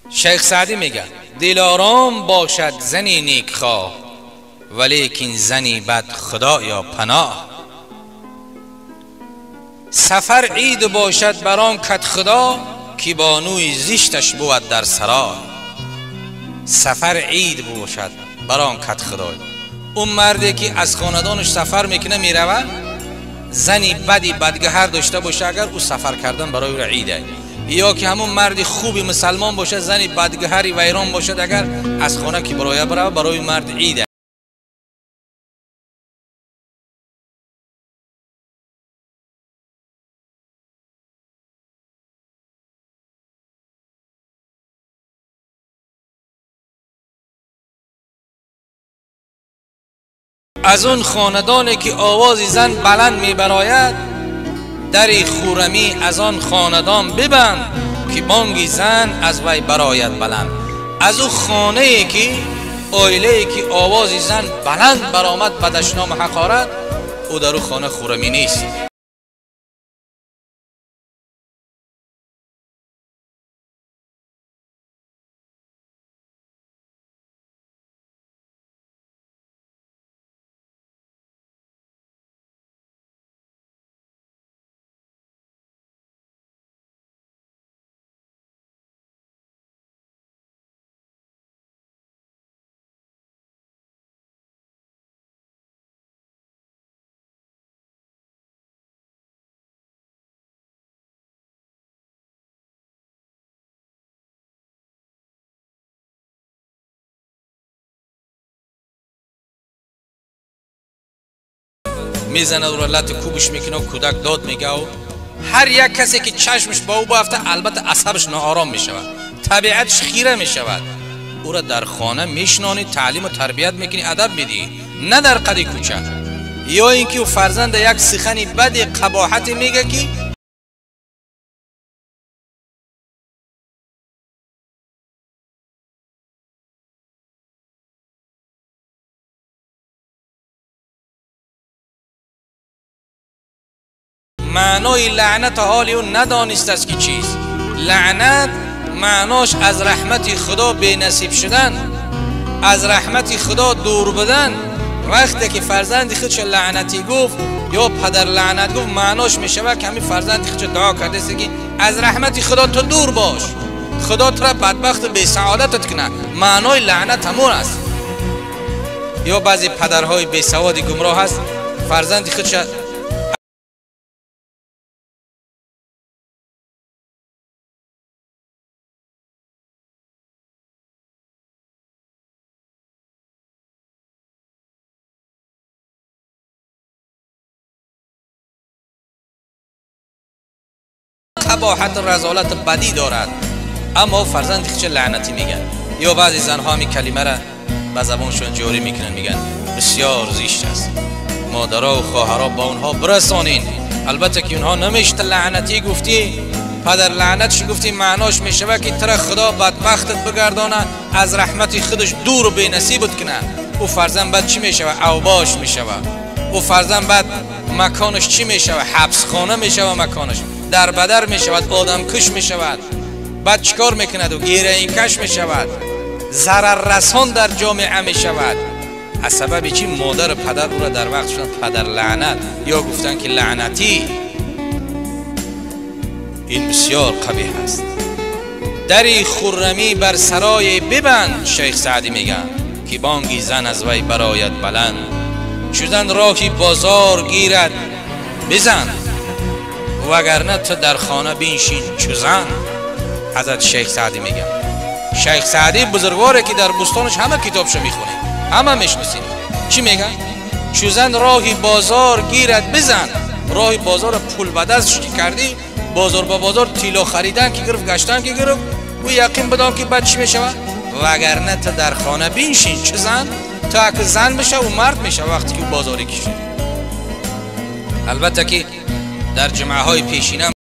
Шайх Саъдӣ мегӯяд: дилором бошад зани некхоҳ, валекин зани бад худоё паноҳ. Сафар ид бошад бар он кат худо, ки бонуи зишташ бувад дар сарой. Сафар ид бошад бар он кат худой. Он марде ки аз хонадонаш сафар мекунад меравад, зани бади бадгаҳар дошта боша, агар ӯ сафар кардан барои ӯ ид аст. Ё ки ҳамон марди хуби мусалмон бошад, зани бадгаҳари вайрон бошад, агар аз хона ки бароя баравад, барои мард ид аст. Аз он хонадоне ки овози зан баланд мебарояд, дари хуррамӣ аз он хонадон бибанд, ки бонги зан аз вай барояд баланд. Аз он хонае ки оилае ки овози зан баланд баромад ба дашному ҳақорат, ӯ дар он хона хуррамӣ нест. Мезанад ӯро, лати кӯбш мекунад, кӯдак дод мегӯяд. Ҳар як касе ки чашмаш ба ӯ баафта, албатта асабаш ноором мешавад, табиаташ хира мешавад. Ӯро дар хона мешинонӣ, таълиму тарбият мекунӣ, адаб медиҳӣ, на дар қади кӯча. Ё ин ки ӯ фарзанда як сухани бади қабоҳате мегӯяд, ки маънои лаънат ҳоли ӯ надонистааст ки чист. Лаънат маънош аз раҳмати худо бенасиб шудан, аз раҳмати худо дур будан. Вақте ки фарзанди худшо лаънатӣ гуфт ё падар лаънат гуфт, маънош мешавад ки ҳамин фарзанди худшо дуо кардааст ки аз раҳмати худо ту дур бош, худо туро бадбахту бесаодатат кунад. Маънои лаънат ҳамон аст. Ё баъзе падарҳои бесаводи гумроҳ аст, фарзанди худшо қабоҳату разолату бадӣ дорад, аммо фарзанди худшо лаънатӣ мегӯяд. Ё баъзе занҳо ҳамин калимаро ба забоншон ҷорӣ мекунанд, мегӯянд бисёр зишт аст. Модаро ва хоҳаро ба онҳо бирасонин. Албатта ки онҳо намешта лаънатӣ гуфтӣ, падар лаънатш гуфтӣ, маънош мешавад ки тура худо бадбахтат бигардонад, аз раҳмати худаш дуру бенасибат кунад. Ӯ фарзанд баъд чӣ мешавад? Авбош мешавад. Ӯ фарзанд баъд маконаш чӣ мешавад? Ҳабсхона мешавад, маконаш дарбадар мешавад, одамкуш мешавад. Баъд чӣ кор мекунад? Ӯ героинкаш мешавад, зараррасон дар ҷомеа мешавад. Аз сабаби чӣ? Модару падар ӯро дар вақт шуданд падар лаънат ё гуфтанд ки лаънатӣ. Ин бисёр қабеҳ аст. Дари хуррамӣ бар сарое бибанд, Шайх Саъдӣ мегӯяд, ки бонги зан аз вай барояд баланд. Чу зан роҳи бозор гирад бизан, вагарна ту дар хона биншин чу зан. Ҳазрат Шайх Саъдӣ мегӯяд. Шайх Саъдӣ бузургворе ки дар бӯстонаш ҳама китобшо мехонем, ҳама мешиносем. Чӣ мегӯяд? Чу зан роҳи бозор гирад бизан. Роҳи бозорро пул ба даст ки кардӣ, бозор ба бозор тилло харидан ки гирифт, гаштан ки гирифт, ӯ яқин бидон ки баъд чӣ мешавад? Вагарна ту дар хона биншин чу зан. То аки зан бишав, ӯ мард мешавад вақте ки ӯ бозорӣ кишид. Албатта ки дар ҷумъаҳои пешина